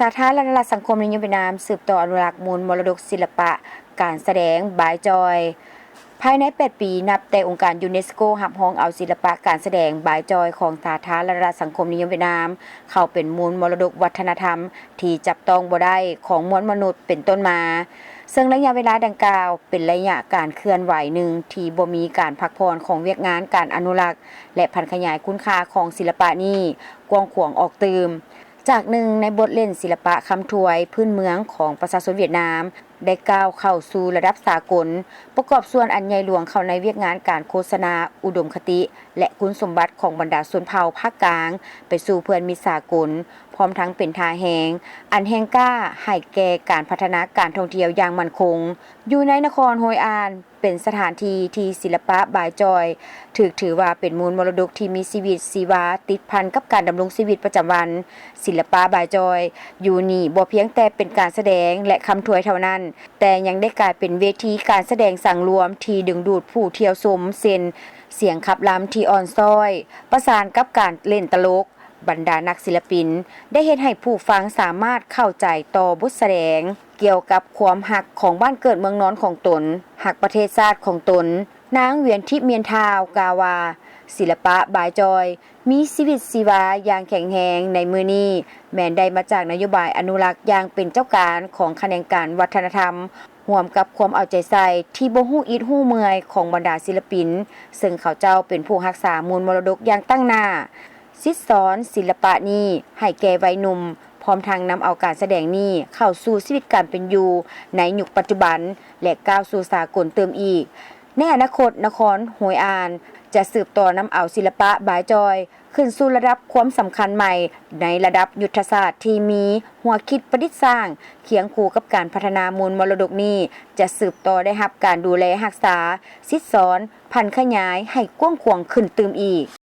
ສາທາລະນະລັດສັງຄົມນິຍົມຫວຽດນາມ ສືບຕໍ່ອະນຸລັກມູນມໍລະດົກສິລະປະການສະແດງບາຍຈອຍ. ພາຍໃນແປດປີ ນັບແຕ່ອົງການຢູເນສໂກຮັບຮອງເອົາສິລະປະການສະແດງບາຍຈອຍຂອງສາທາລະນະລັດສັງຄົມນິຍົມຫວຽດນາມ ເຂົ້າເປັນມູນມໍລະດົກວັດທະນະທຳທີ່ຈັບຕ້ອງບໍ່ໄດ້ຂອງມວນມະນຸດເປັນຕົ້ນມາ, ເຊິ່ງໄລຍະເວລາດັ່ງກ່າວເປັນໄລຍະການເຄື່ອນໄຫວໜຶ່ງທີ່ບໍ່ມີການພັກຜ່ອນຂອງວຽກງານການອະນຸລັກ ແລະ ຜັນຂະຫຍາຍຄຸນຄ່າຂອງສິລະປະນີ້ກວ້າງຂວາງອອກຕື່ມ. ຈາກໜຶ່ງໃນບົດເຫຼັ້ນສິລະປະຄຳຖວຍພື້ນເມືອງຂອງປະຊາຊົນຫວຽດນາມ ໄດ້ກ້າວເຂົ້າສູ່ລະດັບສາກົນ, ປະກອບສ່ວນອັນໃຫຍ່ຫຼວງເຂົ້າໃນວຽກງານການໂຄສະນາອຸດົມຄະຕິ ແລະ ຄຸນສົມບັດຂອງບັນດາຊົນເຜົ່າພາກກາງ ໄປສູ່ເພື່ອນມິດສາກົນ, ພ້ອມທັງເປັນທ່າແຮງອັນແຮງກ້າໃຫ້ແກ່ການພັດທະນາການທ່ອງທ່ຽວຢ່າງໝັ້ນຄົງ. ຢູ່ໃນນະຄອນໂຮຍອານ ເປັນສະຖານທີ່ທີ່ສິລະປະບາຍຈອຍ ຖືກຖືວ່າເປັນມູນມໍລະດົກທີ່ມີຊີວິດຊີວາຕິດພັນກັບການດຳລົງຊີວິດປະຈຳວັນ. ສິລະປະບາຍຈອຍຢູ່ນີ້ບໍ່ພຽງແຕ່ເປັນການສະແດງ ແລະ ຄຳຖວຍເທົ່ານັ້ນ, ແຕ່ຍັງໄດ້ກາຍເປັນເວທີການສະແດງສັງລວມທີ່ດຶງດູດຜູ້ທ່ຽວຊົມ ເຊັ່ນ ສຽງຂັບລຳທີ່ອ່ອນຊ້ອຍ ປະສານກັບການເຫຼັ້ນຕະຫຼົກ, ບັນດານັກສິລະປິນໄດ້ເຮັດໃຫ້ຜູ້ຟັງສາມາດເຂົ້າໃຈຕໍ່ບົດສະແດງ ກ່ຽວກັບຄວາມຮັກຂອງບ້ານເກີດເມືອງນອນຂອງຕົນ, ຮັກປະເທດຊາດຂອງຕົນ. ນາງ ຫວຽນທິ ມຽນທາວ ກ່າວວ່າ ສິລະປະບາຍຈອຍມີຊີວິດຊີວາຢ່າງແຂງແຮງໃນມື້ນີ້ ແມ່ນໄດ້ມາຈາກນະໂຍບາຍອະນຸລັກຢ່າງເປັນເຈົ້າການຂອງຂະແໜງການວັດທະນະທຳ ຮ່ວມກັບຄວາມເອົາໃຈໃສ່ທີ່ບໍ່ຮູ້ອິດຮູ້ເມື່ອຍຂອງບັນດາສິລະປິນ, ເຊິ່ງເຂົາເຈົ້າເປັນຜູ້ຮັກສາມູນມໍລະດົກຢ່າງຕັ້ງໜ້າ, ສິດສອນສິລະປະນີ້ໃຫ້ແກ່ໄວໜຸ່ມ, ພ້ອມທັງນຳເອົາການສະແດງນີ້ເຂົ້າສູ່ຊີວິດການເປັນຢູ່ໃນຍຸກປັດຈຸບັນ ແລະ ກ້າວສູ່ສາກົນຕື່ມອີກ. ໃນອະນາຄົດ, ນະຄອນໂຮຍອານຈະສືບຕໍ່ນຳເອົາສິລະປະບາຍຈອຍ ຂຶ້ນສູ່ລະດັບຄວາມສຳຄັນໃໝ່ໃນລະດັບຍຸດທະສາດທີ່ມີຫົວຄິດປະດິດສ້າງຄຽງຄູ່ກັບການພັດທະນາມູນມໍລະດົກນີ້ ຈະສືບຕໍ່ໄດ້ຮັບການດູແລຮັກສາ, ສິດສອນ, ຜັນຂະຫຍາຍໃຫ້ກວ້າງຂວາງຂຶ້ນຕື່ມອີກ.